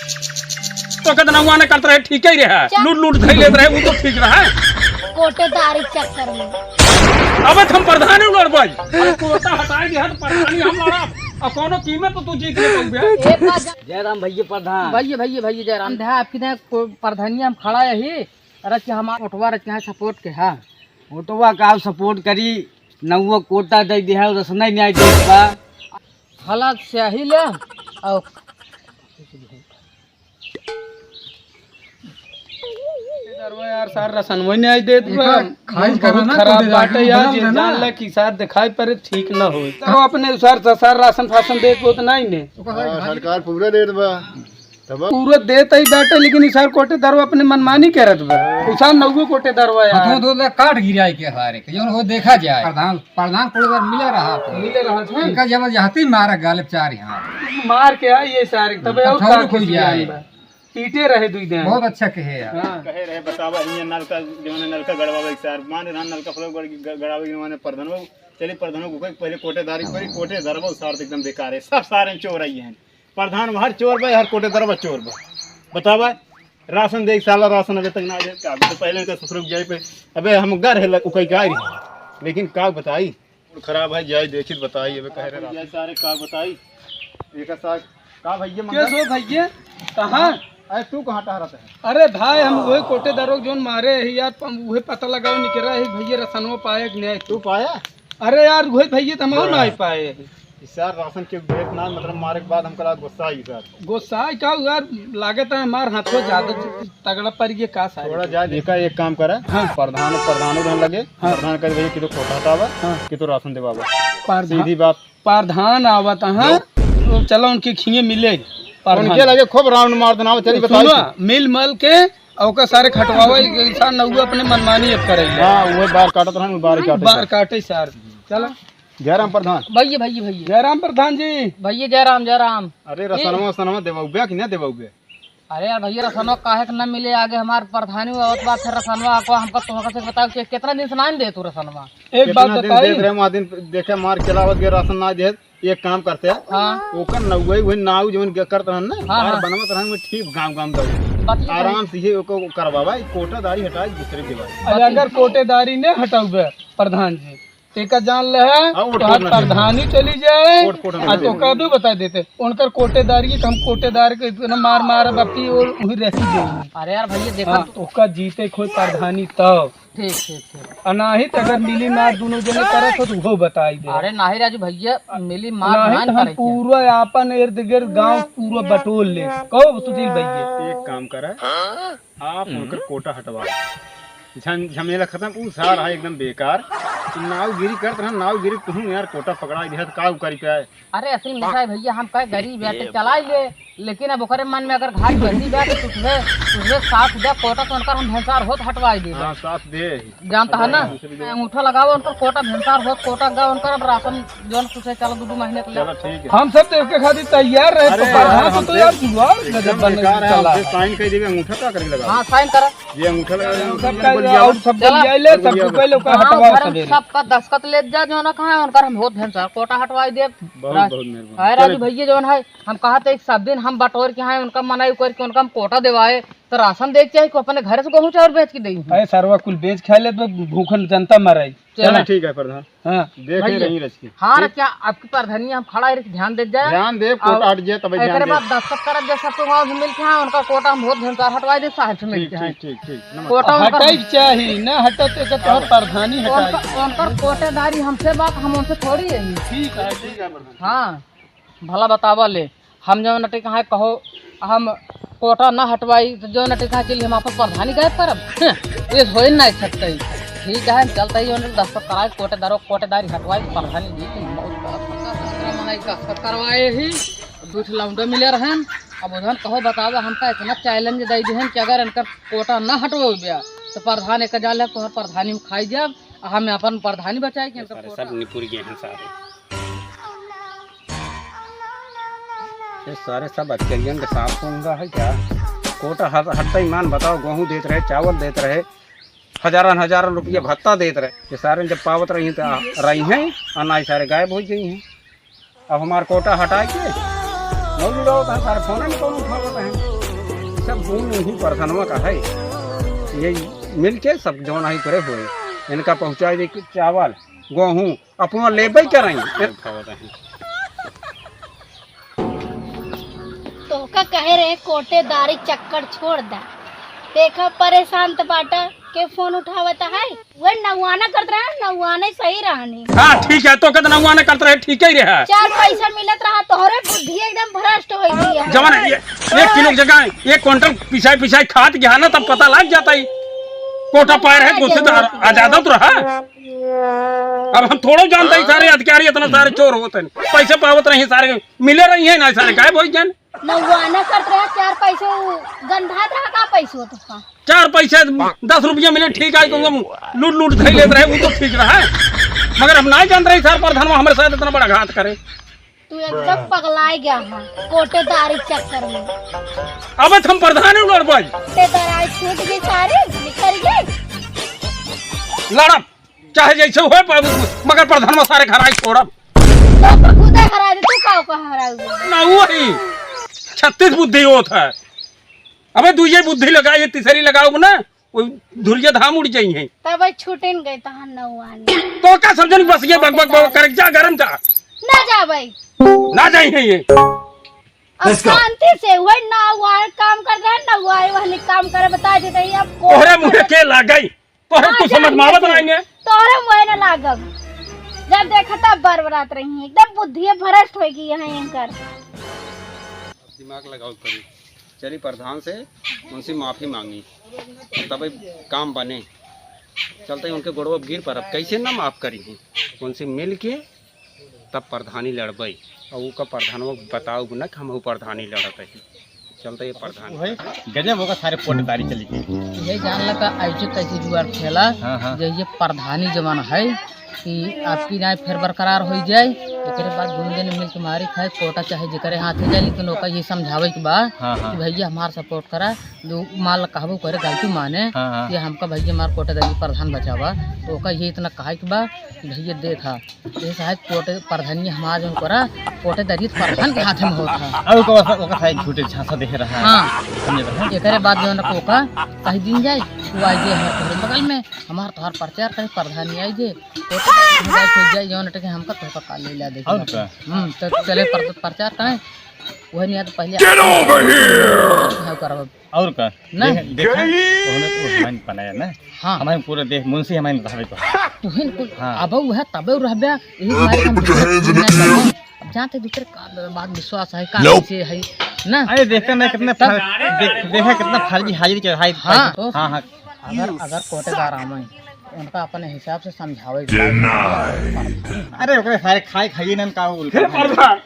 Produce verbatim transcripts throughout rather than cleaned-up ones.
तो कहते नौवा न करत रहे, ठीक ही रहे। चल। लूट लूट धई लेत रहे, वो तो ठीक रहे। कोटेदारी चक्कर में। अब हम प्रधान ही लड़ भाई। अरे कोटा हटाए दिया तो प्रधानी हम लड़ब। और कोनो कीमत तो तू जीत ले पाऊबे। ए, प्रधान। जय राम भैया प्रधान। भैया, भैया, भैया, जय राम। हम देहा आपकी देहा को-, प्रधानी हम खड़ा यही। अरे कि हमार वोटवा रच के है support के, हाँ। वोटवा का support करी, नौवा कोटा दे दिया, रसना ही न्याय दे बा। हला स्याही ले, और दरवा यार, सार रसनवा न्याय देत बा। एका खाई बहुत कराना, खराब कोटेदार बाटे यार, बना जे देना। जान ला कि सार दिखाई पड़े ठीक ना होई। तो अपने सार, सार राशन फासन देत बा तो नहीं ने। ओकर हाँ, खाई सरकार पूरा देत बा। तब पूरा देत ही बाटे, लेकिन ई सार कोटेदारवा अपने मनमानी करत बा। उ सार नौवे कोटेदारवा यार। हथवा दो काट गिराई के सारे के, जौन हो देखा जाए। प्रधान, प्रधान कोटेदार मिले रहा तो। मिले रहा था। इनका जबरदस्ती मारा गाले चार यहाँ। मार के आई ये सारे, तबे तब और थोड़ी का कोई खुशी जाए। जान बा। पीटे रहे दुई दिन। बहुत अच्छा कहे यार। हाँ। कहे रहे, बतावा, हियाँ नलका, जौन नलका गड़वावे के सार, माने रहा नलका फ्लो गड़-, ग-, गड़ावे के माने प्रधान हो, चली प्रधान हो, पहले कोटेदारी करी, कोटेदारवा सार तो एकदम बेकार है, सब सारे चोर आई हैं। प्रधान हर चोर बा, हर कोटेदारवा चोर बा। बतावा, राशन दे, साला राशन अबे तक ना दे, का अभी तो पहले इनका ससुर के जाए पे, अबे हम घर है ल-, उकई के आई रही। लेकिन का बताई, मूड खराब है, जाई देखित बताई, अबे कह रहे राशन। सारे का बताई, एका सार, का भैया के मंगल? सो भैया, कहाँ? अरे तू कहाँ टहरत है? अरे भाई, हम वही कोटेदारों के जोन मारे है यार, हम वही पता लगावे निकरा है भैया, रसनवा पाए कि नहीं? तू पाया? अरे यार, वही भैया तो हम और नहीं पाए। इस यार राशन के भेंट ना, मतलब, मारे के बाद हमका गुस्सा आई सर। गुस्सा आई का यार, लागत है हमार हाथों ज्यादा तगड़ा पड़ गया का सारे। थोड़ा जा, देखा, एक काम करा, हाँ। प्रधान, प्रधान उधान लगे, हाँ। प्रधान कहे, "भैया, कि तो कोटा हटावा, हाँ। कि तो राशन देवावा।" प्रधान, सीधी बात। प्रधान आवत, हाँ। तो चलो उनके खिए मिले, प्रधान। उनके लगे खूब round मार देना, चली बताई सुनो, थी। मिल मल के और ओकर सारे खटवावा, इंसान नौवे अपने मनमानी अब करे। हाँ, वो बार काटत रहन, वो बार काटे बार सार। काटे सार। चलो। जयराम प्रधान। भैया, भैया, भैया। जयराम प्रधान जी। भैया, जयराम, जयराम। अरे, ए- रसनवा, रसनवा देवाउबे कि ना देवाउबे? अरे यार भैया, रसनवा काहे के ना मिले? आगे हमार प्रधानी आवत बा, फिर रसनवा आको हमका तोहका से बताओ कि कितना दिन से ना दे तू रसनवा? एक बात कितना दिन बताई? देत रहे, वहाँ दिन देखे मार के लावत गए, राशन ना देत। एक काम करते हैं, हाँ। ओकर नौवे वही नाव जवन के करत रहन ना, हाँ, बार हाँ। बनवत रहन, वो ठीक गाँव गाँव दौड़। बात ये आराम से ये ओको करवावा, ई कोटेदारी हटाए, दूसरे के बाद। अरे अगर कोटेदारी ने हटाउबे प्रधान जी, तेका जान ले है, हाँ, वो तोहार ठीक ना प्रधानी चली जाए, कोट, कोट आ ना तो देते। का भी बता देते, उनकर कोटेदारी के हम कोटेदार के इतना मार मार बत्ती और वही रह जाए। अरे यार भैया, देखो हाँ, तो। ओका जीते कोई प्रधानी तब। ठीक, ठीक, ठीक। आ नाही त अगर मिली ना दोनों जने करत हो तो वो बताई दे। अरे नाही राजू भैया, मिली मार नाही ना त हम करे के। पूरा आपन इर्द गिर्द गांव पूरा बटोर ले। कहो सुशील भैया। एक काम करा, आप हम्म। उनकर कोटा हटवा। झन-, झमेला खत्म, उ सार है एकदम बेकार। नावगिरी करत रहन, नावगिरी तुहूँ यार कोटा पकड़ाई दिहत, का उ करी पाए? अरे असल में साहब भैया, हम कहे गरीब है तो चलाई ले, लेकिन अब ओकरे मन में अगर घाट बनी बा तो तुझे, तुझे साथ दे कोटा तो उनकर हम भेंसार होत हटवाई दे। हाँ, साथ दे। जानता है ना, अंगूठा लगाओ उनकर कोटा भेंसार होत कोटा गा उनकर अब राशन जौन तुझे चलो दो, दो महीने के लिए। चलो ठीक है। हम सब तो इसके खातिर तैयार रहे, अरे तो यार, प्रधान हम तो तो यार जुगाड़ एकदम गजब बन बेकार है, चला। हम साइन कर देबे, अंगूठा का करेंगे लगा? हाँ, साइन करा। ये अंगूठा लगा, सब अंगूठा का बोल दिया। और सब चला। बोल जाए ले, सब बोल दिया। रुपए लोग का हाँ, हटवा घर सब। सबका दस्तखत ले जा, जौन कहा है उनकर हम होत भेंसार कोटा हटवाई देब। बहुत, रा-, बहुत मेहरबानी। हाय राजू चले। भैया जौन है, हम कहा थे एक सब दिन हम बटोर के आए, उनका मनाई करके उनका हम कोटा देवाए, तो राशन दे के चाही, को अपने घर से गेहूं चाउर बेच के देई। अरे सरवा कुल बेच खा ले, तो भूखन जनता मराई। चला। चला ठीक है प्रधान। हाँ। देखे भैया। रही रच के। हाँ, ठीक। रच के आपकी प्रधानी हम खड़ा है, ध्यान दे जाए। ध्यान दे, कोटा हट जाए, तब ध्यान एकरे दे। बाद दस्तखत करब जा, सब तो गाँव से मिल के, हाँ, उनका कोटा हम बहुत भेंसार हटवाई दे, साहब से मिल ठीक, के, हाँ। ठीक, ठीक, ठीक। नमस्कार। कोटा उनका हटाई के चाही, ना हटा तो एक तो प्रधानी हटाई। उनका, उनकर कोटेदारी हमसे बात, हम उनसे थोड़ी है। ठीक है, ठीक है प्रधान। हाँ। भला बतावा ले, हम जौन नटे कहाँ कहो, हम कोटा ना हटवाई, तो जौन नटे कहाँ के लिए हम आपन प्रधानी गायब करब? हं, ये होई ना सकते। ठीक है, चलते ही उन्हें दस्तखत कराए, कोटेदारो, कोटेदारी हटवाई, प्रधानी जी की मौत करब। मनाई दस्तखत करवाए ही, दो ठो लौंडे मिले रहन। अब उधर कहो बतावा, हमका इतना challenge दे दिहन कि अगर इनकर कोटा ना हटवाओ बे, तो प्रधान एक जाले तोहर प्रधानी में खाई जाब, आ हम अपन प्रधानी बचाए कि इनकर सारे कोटा सब निपुर गए हैं सारे। ये सारे सब अचकरियन के सांप सूंघा है क्या? कोटा हर, हर ईमान बताओ, गेहूं देत रहे, चावल देत रहे, हजारन हजारन रुपया भत्ता देत रहे। ये सारे जब पावत रही तो आ, रही हैं, और ना ही सारे गायब हो गई हैं। अब हमार कोटा हटाए के मौजूद होता है, सारे फोन नहीं कौन उठावत हैं। सब गुण ही प्रधानवा का है। ये मिल के सब जौन है करे होए, इनका पहुँचाए दे चावल, गेहूँ, अपना लेबे करई। उठावत है। तोहका कहे रहे कोटेदारी चक्कर छोड़ दा। देखा परेशान त बाटा, के फोन उठावत है? वह नौआना करत रहे, नौआने सही रहनी। हाँ, ठीक है, तो कहते नौआना करत रहे, ठीक ही रहा। चार पैसा मिलत रहा, तोहरे बुद्धि एकदम भ्रष्ट हो गई है। जवन ये एक किलो की जगह एक क्विंटल पिसाई पिसाई खात गया ना, तब पता लग जाता ही। कोटा पाए रहे, तो उससे तो आ-, आजादा तो रहा। अब हम थोड़ो जानते ही सारे अधिकारी इतना सारे चोर होते हैं, पैसे पावत नहीं सारे, मिले रही है ना सारे, गायब हो गए। नौआना करत रहा, चार पैसे उ गंधात रहा, का पैसे होत का? चार पैसे, दस रुपया मिले, ठीक है, तुमको लूट लूट धई लेत रहे, वो तो ठीक रहा। मगर हम नहीं जानत रहे सर, प्रधानवा हमरे साथ इतना बड़ा घात करे। तू एकदम पगलाए गया है कोटेदारी चक्कर में। अब हम प्रधान ही लड़ पाई। कोटेदारी छूट गई सारे, निकल गए। लड़ब, चाहे जैसे होए, प-, मगर प्रधानवा सारे घर आई छोड़ब। तो खुदे हरा दे, तू का का हराऊ? ना वही छत्तीस बुद्धि होत है। अबे दुइये बुद्धि लगाई, तीसरी लगाऊ ना, वो धुरिया धाम उड़ जाई है। तब छूटन गए तहां नौआनी। तो का समझन बस ये बक बक बक करे, जा गरम जा। ना जाबे। ना जाई है ये। अब शांति से वही नौआन काम कर रहे हैं, नौआए वहनी काम करे बता देते हैं, अब को तोहरे मुँहे के लागई? तोहरे हाँ, कुछ समझ में आवत नहीं है। तोहरे मुँहे न लागब। जब देखा तब बरबरात रही है, एकदम बुद्धिए भ्रष्ट होगी यहाँ एंकर। दिमाग लगाओ करी। चली प्रधान से उनसे माफी मांगी, तब काम बने। चलते उनके गोड़वा गिर पर अब कैसे ना माफ करी हैं, उनसे मिल के तब प्रधानी लड़बे। और ओका प्रधानवा बताओ ना कि हम प्रधानी लड़त है। चलते ये प्रधान वही गजब होगा, सारे कोटेदारी चली गई। ये जान लगा ऐसे तैसे जुआर खेला। हाँ, हाँ। जे ये प्रधानी जमाना है कि आपकी राय फेर बरकरार हो जाए। एकरे बाद दोनों जने मिल के मारी खाए, कोटा चाहे जेकरे हाथ में जाए, लेकिन ओका ये समझावे के बा हाँ, हाँ। कि भैया हमार सपोर्ट करा, जो माल कहबो करे गलती माने हाँ, हाँ। कि हमका भैया हमार कोटेदारी प्रधान बचावा। तो ओका ये इतना कहे के बा कि भैया देखा, ये साहब कोटे प्रधानी हमार जौन करा, कोटेदारी प्रधान के हाथ में होत है। और ओकर, ओकर साहब झूठे झांसा दे रहा है। हाँ। समझे बा? एकरे बाद जौन को का कह दिन जाए, तू आई जे हमारे तोहरे बगल में, हमार तोहार प्रचार करे, प्रधानी आई जे, कोटेदारी हो जाए, जौन अटके हमका तोहका का ले ला दे। और का? हम्म, तो चले पर-, प्रचार करें, वही नहीं आता पहले। Get over here! हाँ, करब। और का? ना। देख, देखा? उन्होंने तो हमारे बनाया ना। हाँ। हमारे पूरा देख, मुंशी हमारे धावे को। तुहिन कुल हाँ। अब वह तबे रहबे, यही अब हमारे हम दूसरे चीज ना करें। अब जानते दूसरे का बात विश्वास है, का Nope। कैसे है, ना? अरे देखा ना कितना तब फर-, देख, देखा कितना फर्जी हाजिरी के हाजिरी हाँ। हाँ, हाँ। अगर, अगर कोटेदार आवे, उनका अपने हिसाब से समझावे के बाद Denied। अरे ओकरे सारे खाए खाइए ना का उल्टा हे प्रधान,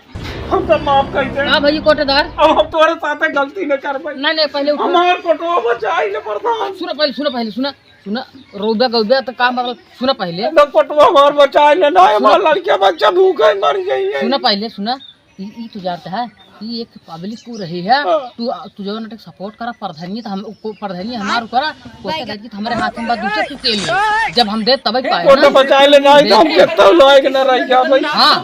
हमका माफ कर दे। का भई कोटेदार? अब हम तोरे साथे गलती न करबै। नहीं, नहीं, पहले उठो। हमार कोटवा बचाई ले प्रधान। सुनो पहले, सुनो पहले, सुना, सुना, रोबे गौबे तो का मतलब, सुना पहले। ना कोटवा हमार बचाई ले, ना हमार लड़के बच्चा भूखे मर जाइए। सुना पहले, सुना, ई, ई तू जानता है, ई एक पब्लिक को रही है, हाँ। तू, तू जौन अटक सपोर्ट करा, प्रधानी तो हम, को, प्रधानी हमार करा, कोटा दाजी तो हमारे हाथ में बा, दूसरे तू के लिए। जब हम दे तबे पाए कोटा ना। बचाए ले नहीं तो हम कितना लायक ना रह गया भाई। हाँ।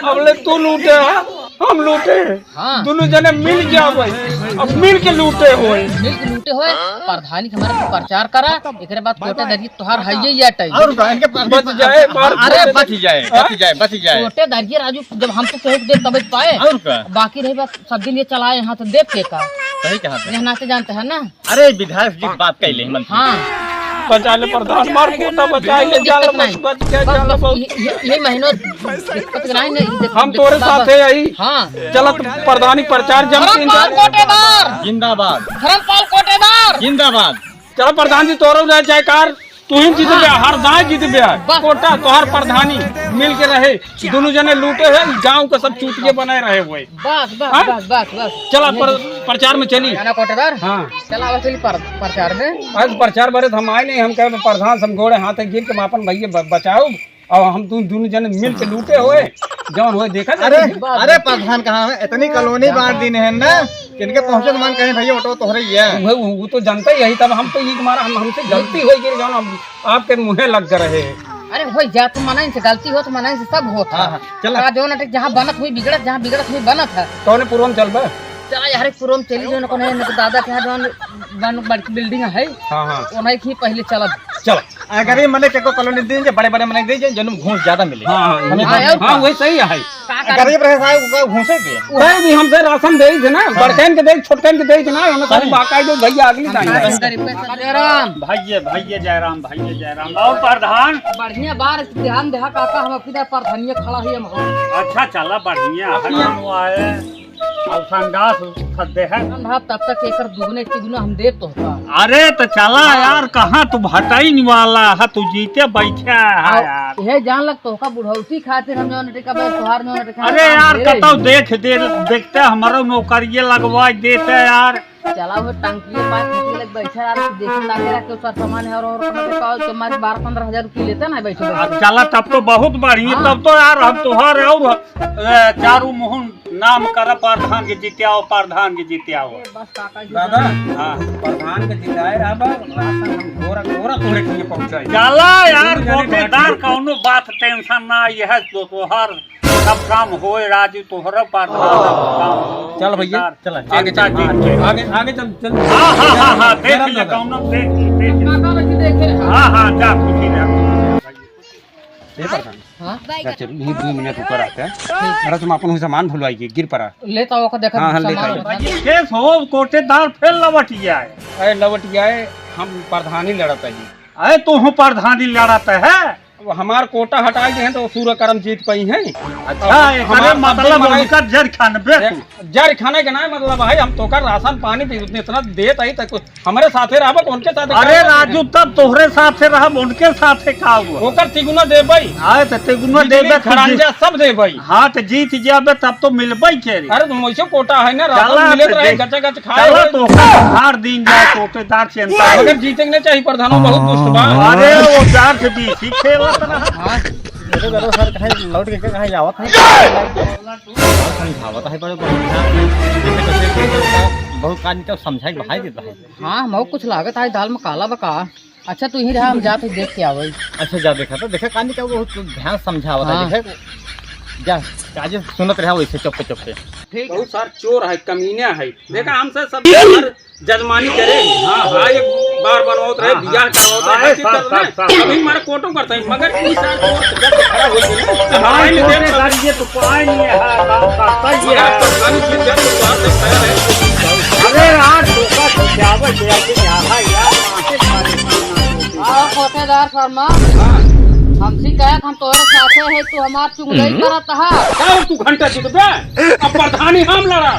अब ले तू लूटे है, हम लूटे हैं। हाँ। दोनों जने मिल गया भाई, अब मिल के लूटे होए। मिल के लूटे होए, प्रधानी के हमारे प्रचार करा, एकरे बाद कोटा दाजी तोहार है ये, ये टाइम। और का, इनके पास बच जाए, मार अरे, बच जाए, हाँ? बच जाए, बच जाए। कोटे दाजी राजू, जब हम तो कहे दे तबे पाए। और का? बाकी रही बात, सब दिन ये चलाए हाथ देख के का। सही कहा था। यहाँ से जानते हैं ना। अरे, विधायक जी बात कह ले, मंत्री। हाँ। बचा ले प्रधान, मार कोटा बचा ले, दिक्कत जाला नहीं। बच, बच गया, बस, जाला बस, बहुत। ये, ये, ये महीनों दिक्कत नहीं, नहीं, दिक्कत, हम तोरे दिक्कत साथ बस। है यही। हाँ। चलत प्रधानी प्रचार जम धर्मपाल कोटेदार। जिंदाबाद। धर्मपाल कोटेदार। जिंदाबाद। चलो प्रधान जी, तोरो जय जयकार। तू ही जीत बे, हर दाय जीत बे। बस। कोटा तोहार प्रधानी मिल के रहे, दोनों जने लूटे हैं, गांव का सब चूतिए बनाए रहे हुए। बस, बस, हाँ? बस, बस, बस। चला पर-, प्रचार में चली। है ना कोटेदार? हाँ। चला, अब चली पर-, प्रचार में। आज प्रचार बरे तो हम आए नहीं, हम कहे प्रधान से हम गोड़े हाथे गिर के हम अपन भैया ब-, बचाओ, और हम तुम दोनों जने मिल के लूटे हुए, जौन हुए देखा जाए। अरे, अरे प्रधान कहाँ है? इतनी कॉलोनी बांट दीने हैं ना, इनके पहुँचे तो मन कहें भैया, ऑटो तोहरे ही है। वो, वो, वो तो जनता ही है, तब हम तो ये हमारा, हम, हमसे गलती हो गई, जौन हम आपके मुँहे लग गए रहे। अरे हो जा, तुम मना इनसे गलती हो, तो मना इनसे सब होता। हाँ, हाँ, चला। का जौन अटक जहाँ बनत हुई बिगड़त, जहाँ बिगड़त हुई बनत है। कौने पूर्व में चल बे? चला यार, एक पुरम चली जो न कोने, न तो दादा के यहाँ जौन बन-, बड़की building है, हाँ, हाँ। ओनही की पहले चलब। चल। अगर ये मने के को colony दे, जे बड़े-बड़े मने दे, जे जनु घूस ज्यादा मिले। हाँ, हाँ, हमें हाँ, हाँ, हाँ, वही सही है। का करे? गरीब रहे साहब, वो घूसे के। वही भी हमसे राशन दे थे ना, हाँ। बड़कन के दे, छोटकन के दे थे ना, उन्हें सारी हाँ। बाकायदे भैया अगली time हाँ, है। गरीब का। जयराम। भैया, भैया, जयराम, भैया, जयराम। और प्रधान? बढ़िया बार, ध्यान देहा काका, हम अपनी तरफ प्रधानिया खड़ा ही हम हो। अच्छा, चला, बढ़िया है, अपना हम आए। और संडास खद्दे है। हम भाव तब तक एकर दुगने तिगुना हम देब तोहका। अरे तो चला हाँ। यार, कहाँ तू भटाइन वाला है, तू जीते बैठा है और यार। यह जान लग तोहका बुढ़ौती खातिर हम जौन टिका बे तोहार जौन टिका अरे हम यार, दे रहे कतौ हैं। देख दे, देखते हमारो नौकरिये लगवा देते यार। चला वो टंकी के पास निकले बैठा यार, तू देखे लागे रहा के सर सामान है और, और कहाँ पे पाओ तुम्हारे बारह पन्द्रह हजार रुपये लेते ना बैठे बैठे। अब चला तब तो बहुत बढ़िया, हाँ। तब तो यार हम तोहार और ए, चारू मोहन नाम कर प्रधान के जीते आओ, प्रधान के जीते आओ। बस काका जी। दादा, हाँ। प्रधान के जिताए रहबा, राशन हम घोरा घोरा तोहरे के लिए पहुंचाई। चला यार, तू जाने कोटेदार बात कौनो बात tension ना, यह तो तोहर सब काम होए राजू, तोहरा प्रधान सब काम होए। चल भैया, चल, आगे चल, चिंता आगे, आगे चल, चल। हाँ, हाँ, हाँ, हाँ, देख जरा ले, दादा। कौनो देख ले, देख ले। काका जी देखे। हाँ, हाँ, जा, खुशी रह। ये प्रधान। हाँ? जा, चल, यही दो मिनट ऊपर आते हैं। ठीक। अरे, तुम अपन सामान भुलवाइए, गिर पड़ा। ले तो ओका देखा हाँ, हाँ, ले सामान। आइए। केस हो, कोटेदार फिर लवट गया है। अरे, लवट गया है, हम प्रधानी लड़त है। अरे, तू हूँ प्रधानी लड़त है? अब हमार कोटा हटाए गए हैं तो सूर्य करम जीत पाई हैं। अच्छा, अब एकरे हमार सब मतलब दुख मनाई उनका जर खानबे देख, तू। जर खाने के ना मतलब है, हम तोका राशन पानी भी उतने इतना देत आई, तक हमरे साथे रहबा, उनके साथे अरे का हुआ? राजू, तब तोहरे साथे रहब, उनके साथे का हुआ? ओकर तिगुना देबई। हाँ, तो तिगुना बिजली, देबे, तो खड़ंजा जीत सब देबई। हाँ, तो जीत जाबे, तब तो मिलबई के रे। अरे, तुम वैसे कोटा है ना, राशन चला मिलत तो रहे, देख। गचा गच खाए चला होए। तो ओकर हार दिन जाए, कोटेदार चिंता है। मगर जीते के नहीं चाहिए, प्रधानो बहुत दुष्ट बा। अरे, वो चार से बीस ही खेलत रहा। हाँ। अरे, अरे, सर, कहीं लौट के कहीं आवत है? समझावत है बड़े बढ़िया। जैसे कैसे, कैसे होता है, बहुत आदमी का समझाए के भाई देता है। हाँ, हमहू कुछ लागत है दाल में काला बा का। अच्छा, तू ही रहा, हम जात ही देख के आवई। अच्छा, जा देखा तो, देखा कानी का वो तो ध्यान समझावत है, हाँ। देखा, जा, आज सुनत रहा वैसे चुप्पे चुप्पे। ठीक। बहुत सार चोर है, कमीना है। देखा, हमसे सब हर जजमानी करे। हाँ, हाँ। हाँ, एक बार बनवावत रहे, हाँ, हाँ। बियाह करवावत रहे, हाँ, हर चीज सब, करत रहे। सब, सब। अभी हमारे कोटो करता है, मगर ई साल तो जब खड़ा हो गया ना, हाँ, हमारे लिए कोटे देख कर लिए तो पाए नहीं है, हाँ, काम करता ही है। हाँ, तो हम भी जब बात है, खड़ा है। अरे यार, धोखा से क्या हुआ, क्या हुआ, क्या हुआ यार, आंखें मारे। आओ, कोटेदार शर्मा, हाँ। हमसे कहे हम तोहरे साथे है, तू हमार चुगलई हम्म। करत हा। का हो तू घंटा जीतबे? अब प्रधानी हम लड़ा।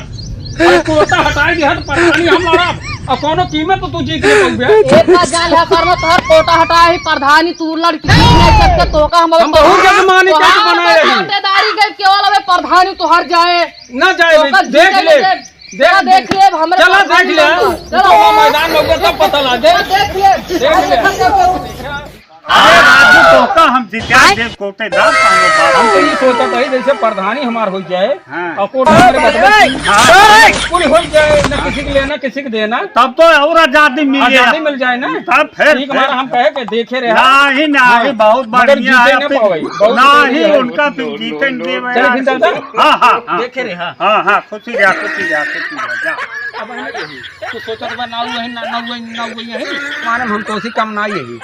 अरे कोटा हटाए दिया तो प्रधानी हम लड़ब। और कोनो कीमत तो तू जीत ले पउबे। एक बार जान है सर, में तोहर कोटा हटाए ही प्रधानी तू लड़की जीत नहीं सकते, तो का हम हम बहुत जजमानी तोहार कैसे बनाए रही? कोटेदारी गई केवल अबे प्रधानी तोहर जाए। ना जाए तो भाई, का देख जीते ले। नहीं देख चला ले। देख ले, अब हमरे चला प्रधानी देख ले। बनबू। चला। तो मैदान में उतरता पता लागे। चला देख ले। देख ले। अरे राजू, तोहका हम जिता देब, कोटेदार पानो बाबू। हम तो ये सोचत हई, जैसे प्रधानी हमार हो जाए, हाँ। और कोटा हमारे बदले हाँ। हाँ। पूरी हो जाए, ना किसी के लेना, किसी के देना। तब तो और आजादी मिले। आजादी मिल जाए ना। तब फिर, ठीक, हमारा फिर। हम कहे के देखे रहे। नहीं, नहीं, हाँ। बहुत मगर बढ़िया जीते है ना अपने। पावे, बहुत नहीं, जरूरी है। उनका फिर जीते नहीं देवे चल, यार। फिर दादा। हाँ, हाँ, हाँ। देखे रहे, हाँ। हाँ, हाँ, खुशी रहा, खुशी रहा, खुशी रहा, जा। अब है ना यही। तू सोचत बा, ना वही, ना, ना वही, ना वही है। माने हम तो उसी कम ना यही।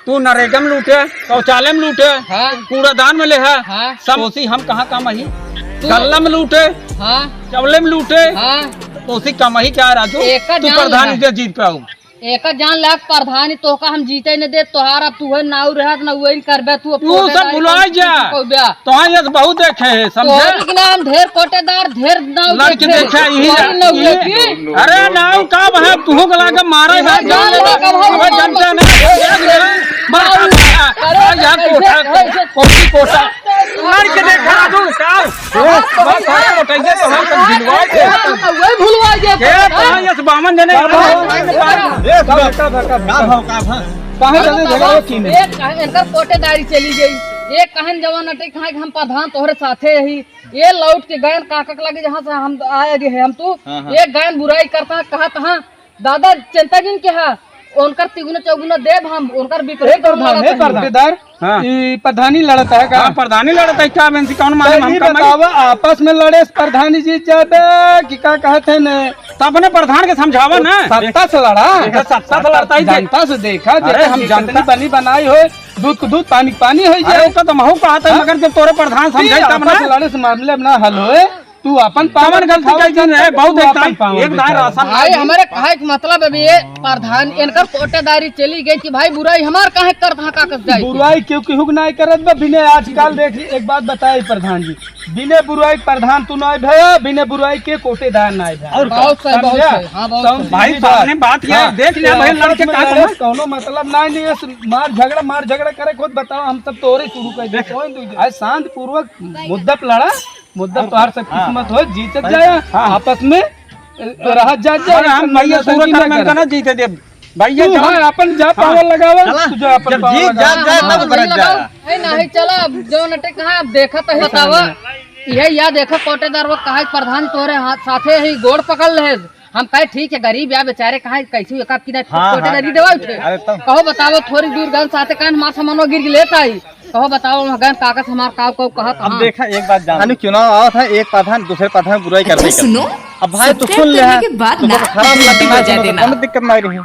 तू नरेगा में लूटे, शौचालय में लूटे, हाँ। कूड़ादान में ले है, हाँ। सब उसी हम कहाँ कम ही? तू गल्ला में लूटे, हाँ। चवले में लूटे, हाँ। तो उसी कम ही क्या राजू? एक तू जान प्रधान ले। इधर जीत पे आऊ। एक जान ले प्रधानी तोहका हम जीते न दे, तोहार अब तू है नाऊ रहत ना वही करबे तू, अब तू सब कोटेदारी भुलाए कर जा। तू कहबे। तोहार ये बहुत देखे है, समझे? तोहरी के नाम ढेर कोटेदार, ढेर नाऊ लड़के देखे। देखे, यही वही नाऊ ये। देखे। अरे नाऊ का बा, तू के लागे मारे ना, जान ले, अबे जनता ना, मार खा, अरे यार, कोठा, कोठी कोठा। लड़के देखा तू का? बस, बस, बस, बस, बस, बस, दिलवा दे। वही भुलवा गया। के कहाँ ये बामन जने? का भाव, का भाव? कहाँ चले झगड़ा की नहीं? एक कहे इनकर कोटेदारी चली गई, एक कहन जवान अटे कहाँ कि हम प्रधान तोहरे साथे यही, ये लौट के गयन काका के लगे जहाँ से हम आए गए हैं हम तू, हाँ, हाँ। एक गयन बुराई करता कहा तहाँ दादा चिंता जिन के हा, उनकर तिगुना चौगुना देब हम, उनकर विपरीत ए प्रधान, हम लड़त ए हई। प्रधान। चौकीदार, हाँ। ई प्रधानी लड़त है का? हाँ, प्रधानी लड़त है, का बेंसी, कौन माने तो हम ई कमाई? बतावा, आपस में लड़े से प्रधानी जीत जाबे कि का कहत है ने? तो अपने प्रधान के समझावा ना। सत्ता से लड़ा। देखा, सत्ता से लड़ता ही जनता से देखा, अरे, देखा हम कि जनता कितनी बनी बनाई होए, दूध को दूध, पानी को पानी होई अरे, जाए। ओका तो महू कहत है, हाँ? मगर जब तोरे प्रधान समझाई तब ना। आपस में लड़े से मामले में ना हल होए। तू अपन पावर कवन गलती दिखावा कइली रे? जानता, बहुत तू देखता अपन है। पावर एक दाए दिखावा। राशन भाई, हमारे कहे के मतलब अभी ये प्रधान, इनकर कोटेदारी चली गई कि भाई बुराई हमार काहे करत हा, का कस जाई? बुराई क्यों केहू के नाई करत बा? बिने आजकल देख ली, एक बात बताई प्रधान जी, बिने बुराई प्रधान तू नाई भया, बिने बुराई के कोटेदार नाई भया। और बहुत सही, बहुत समझा? सही, हाँ, बहुत सही। समझी भाई, बात। सामने बात ये हाँ। देख लिया तो भाई, आपस लड़के में का लड़े कहत से कौनो मतलब नाई, नहीं है, मार झगड़ा, मार झगड़ा करे, खुद बताओ, हम सब तोरे शुरू कर दे। देख। कौन दूजे? आज शांतिपूर्वक मुद्दा पे लड़ा, मुद्दा और तोहार सब हाँ। किस्मत हो, जीतत हाँ। जाया, हाँ। आपस में, ए, रहत जात जाए, अरे हम इतना भैया नौटंकी सूरत ना में करे। इनका ना जीते देब। भैया तू जब हाँ, अपन जा हाँ। पावर लगावा, चला, तू जा अपन जब पावर जीत लगावा। जात जाए, हाँ, तब हाँ, उतरत भैया जाए। लगाओ। ए, नहीं, चला, अब जो नटे कहाँ, अब देखा तो है बतावा। सामने। यह या देखो, कोटेदार वो कहा, प्रधान तोरे हाथ साथे ही गोड़ पकड़ ले। हम कहे, "ठीक है, गरीब या बेचारे कहाँ, कैसे एक आपकी ना हाँ, कोटेदारी हाँ। देवा उठे?" अरे तो कहो बताओ, थोड़ी दूर गन साथे कान मार सामानो गिर के लेता ही। कहो बताओ, वहाँ गन कागज हमार काव काव कहत अब हाँ। देखा, एक बात जान। यानी चुनाव आवत है, एक प्रधान दूसरे प्रधान बुराई करते अच्छा, ही करते। सुनो, अब भाई, तू subscribe सुन ले, करने हाँ। के बाद तुमको ना खराब घंटी लगना है, बजा तुमको देना। कौनो दिक्कत नहीं रही।